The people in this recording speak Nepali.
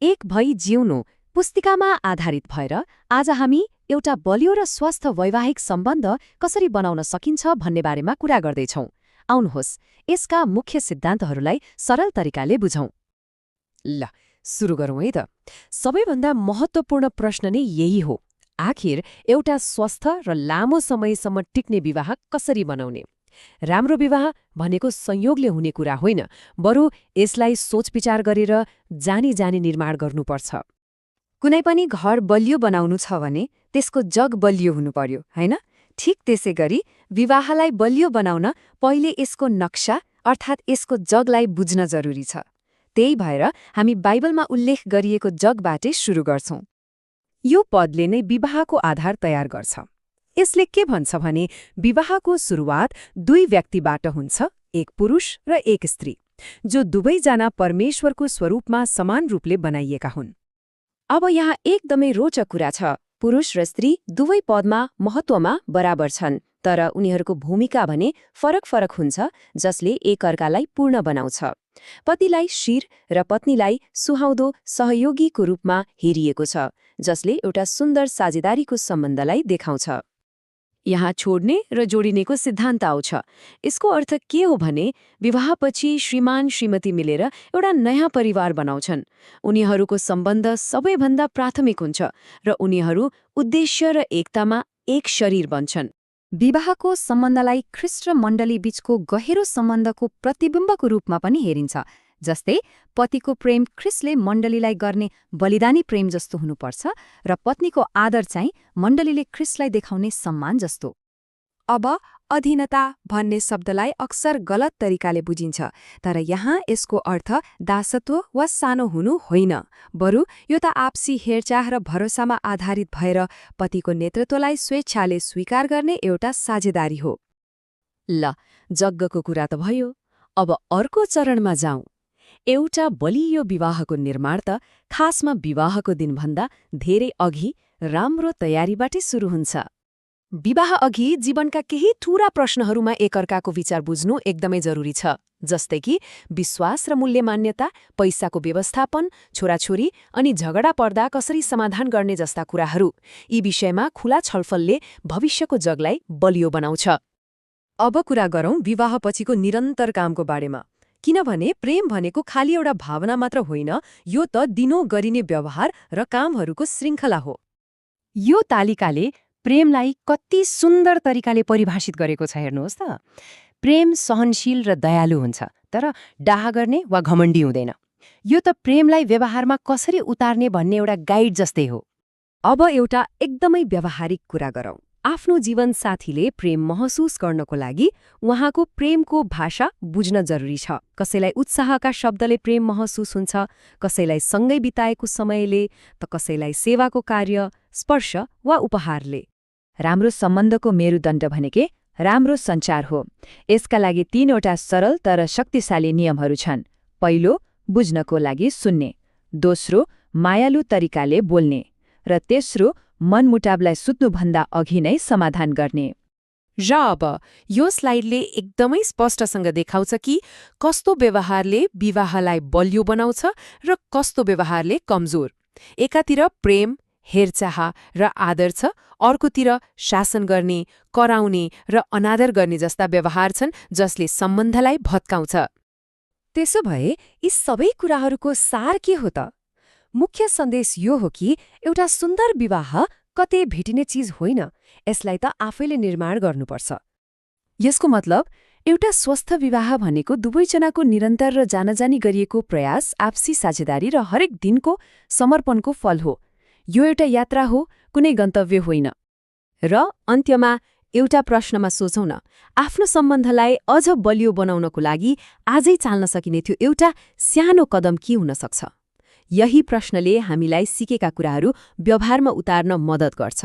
एक भई जिउनु पुस्तिकामा आधारित भएर आज हामी एउटा बलियो र स्वस्थ वैवाहिक सम्बन्ध कसरी बनाउन सकिन्छ भन्ने बारेमा कुरा गर्दैछौं। आउनुहोस् यसका मुख्य सिद्धान्तहरूलाई सरल तरिकाले बुझौं। ल सुरु गरौँ है त। सबैभन्दा महत्त्वपूर्ण प्रश्न नै यही हो, आखिर एउटा स्वस्थ र लामो समयसम्म टिक्ने विवाह कसरी बनाउने? राम्रो विवाह भनेको संयोगले हुने कुरा होइन, बरु यसलाई सोचविचार गरेर जानी जानी निर्माण गर्नुपर्छ। कुनै पनि घर बलियो बनाउनु छ भने त्यसको जग बलियो हुनु पर्यो, हैन? ठीक त्यसैगरी विवाहलाई बलियो बनाउन पहिले यसको नक्सा अर्थात् यसको जगलाई बुझ्न जरुरी छ। त्यही भएर हामी बाइबलमा उल्लेख गरिएको जगबाटै सुरु गर्छौं। यो पदले नै विवाहको आधार तयार गर्छ। यसले के भन्छ भने विवाहको सुरुवात दुई व्यक्तिबाट हुन्छ, एक पुरुष र एक स्त्री, जो दुवैजना परमेश्वरको स्वरूपमा समान रूपले बनाइएका हुन्। अब यहाँ एकदमै रोचक कुरा छ। पुरुष र स्त्री दुवै पदमा महत्त्वमा बराबर छन्, तर उनीहरूको भूमिका भने फरक हुन्छ, जसले एकअर्कालाई पूर्ण बनाउँछ। पतिलाई शिर र पत्नीलाई सुहाउँदो सहयोगीको रूपमा हेरिएको छ, जसले एउटा सुन्दर साझेदारीको सम्बन्धलाई देखाउँछ। यहाँ छोड्ने र जोडिनेको सिद्धान्त आउँछ। यसको अर्थ के हो भने विवाहपछि श्रीमान श्रीमती मिलेर एउटा नयाँ परिवार बनाउँछन्। उनीहरूको सम्बन्ध सबैभन्दा प्राथमिक हुन्छ र उनीहरू उद्देश्य र एकतामा एक शरीर बन्छन्। विवाहको सम्बन्धलाई ख्रिस्ट र मण्डली बीचको गहिरो सम्बन्धको प्रतिबिम्बको रूपमा पनि हेरिन्छ। जस्तै पतिको प्रेम ख्रिस्टले मण्डलीलाई गर्ने बलिदानी प्रेम जस्तो हुनुपर्छ र पत्नीको आदर चाहिँ मण्डलीले ख्रिस्टलाई देखाउने सम्मान जस्तो। अब अधीनता भन्ने शब्दलाई अक्सर गलत तरिकाले बुझिन्छ, तर यहाँ यसको अर्थ दासत्व वा सानो हुनु होइन, बरु यो त आपसी हेरचाह र भरोसामा आधारित भएर पतिको नेतृत्वलाई स्वेच्छाले स्वीकार गर्ने एउटा साझेदारी हो। ल जग्गको कुरा त भयो, अब अर्को चरणमा जाउँ। एउटा बलियो विवाहको निर्माण त खासमा विवाहको दिनभन्दा धेरै अघि राम्रो तयारीबाटै सुरु हुन्छ। विवाह अघि जीवनका केही ठूला प्रश्नहरूमा एकअर्काको विचार बुझ्नु एकदमै जरुरी छ, जस्तै कि विश्वास र मूल्य मान्यता, पैसाको व्यवस्थापन, छोराछोरी अनि झगडा पर्दा कसरी समाधान गर्ने जस्ता कुराहरू। यी विषयमा खुला छलफलले भविष्यको जगलाई बलियो बनाउँछ। अब कुरा गरौँ विवाहपछिको निरन्तर कामको बारेमा, किनभने प्रेम भनेको खाली एउटा भावना मात्र होइन, यो त दिनौं गरिने व्यवहार र कामहरूको श्रृङ्खला हो। यो तालिकाले प्रेमलाई कति सुन्दर तरिकाले परिभाषित गरेको छ हेर्नुहोस् त। प्रेम सहनशील र दयालु हुन्छ, तर डाहा गर्ने वा घमण्डी हुँदैन। यो त प्रेमलाई व्यवहारमा कसरी उतार्ने भन्ने एउटा गाइड जस्तै हो। अब एउटा एकदमै व्यावहारिक कुरा गरौँ। आफ्नो जीवनसाथीले प्रेम महसुस गर्नको लागि उहाँको प्रेमको भाषा बुझ्न जरुरी छ। कसैलाई उत्साहका शब्दले प्रेम महसुस हुन्छ, कसैलाई सँगै बिताएको समयले, त कसैलाई सेवाको कार्य, स्पर्श वा उपहारले। राम्रो सम्बन्धको मेरुदण्ड भनेकै राम्रो सञ्चार हो। यसका लागि 3वटा सरल तर शक्तिशाली नियमहरू छन्। पहिलो, बुझ्नको लागि सुन्ने। दोस्रो, मायालु तरिकाले बोल्ने। र तेस्रो, मनमुटावलाई सुत्नुभन्दा अघि नै समाधान गर्ने। र अब यो स्लाइडले एकदमै स्पष्टसँग देखाउँछ कि कस्तो व्यवहारले विवाहलाई बलियो बनाउँछ र कस्तो व्यवहारले कमजोर। एकातिर प्रेम, हेरचाह र आदर छ, अर्कोतिर शासन गर्ने, कराउने र अनादर गर्ने जस्ता व्यवहार छन्, जसले सम्बन्धलाई भत्काउँछ। त्यसो भए यी सबै कुराहरूको सार के हो त? मुख्य सन्देश यो हो कि एउटा सुन्दर विवाह कतै भेटिने चिज होइन, यसलाई त आफैले निर्माण गर्नुपर्छ। यसको मतलब एउटा स्वस्थ विवाह भनेको दुवैजनाको निरन्तर र जानाजानी गरिएको प्रयास, आपसी साझेदारी र हरेक दिनको समर्पणको फल हो। यो एउटा यात्रा हो, कुनै गन्तव्य होइन। र अन्त्यमा एउटा प्रश्नमा सोचौं न, आफ्नो सम्बन्धलाई अझ बलियो बनाउनको लागि आजै चाल्न सकिने त्यो एउटा सानो कदम के हुन सक्छ? यही प्रश्नले हामीलाई सिकेका कुराहरू व्यवहारमा उतार्न मद्दत गर्छ।